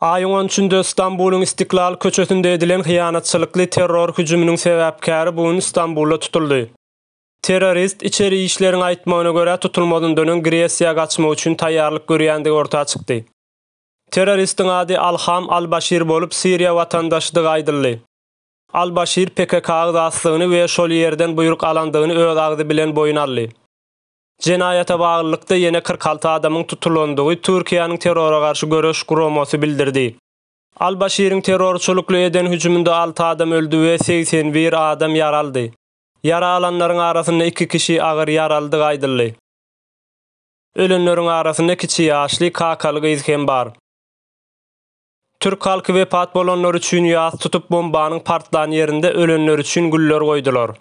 Aýyň on üçünde Stambulyň Istiklal köçesinde edilen hyýanatçylykly terror hüjüminiň sebäpkäri bu gün Stambulda tutuldy. Terrorist, içeri işleriň aýtmagyna görä tutulmazyndan öň Gresiýa gaçmak üçin taýýarlyk görýändigi orta çykdy. Terroristiň ady Alham Al-Başir bolup, Siriýa watandaşydygy aýdyldy. Al-Başir PKK agzaslygyny we şol ýerden buýruk alandygyny öz agzy bilen boýun aldy. Jenaýata baglylykda ýene 46 adamyň tutulandygy Türkiýäniň terrora garşy göreş guramasy bildirdi. Al-Başiriň terrorçylykly eden hüjüminde 6 adam öldi we 81 adam ýaraldy. Ýara alanlaryň arasynda 2 kişi agyr ýaralydygy aýdyldy. Ölenleriň arasynda kiçi ýaşly kakaly gyz hem bar. Türk halky wepat bolanlar üçin ýas tutup bombanyň partlan ýerinde ölenler üçin güller goýdular.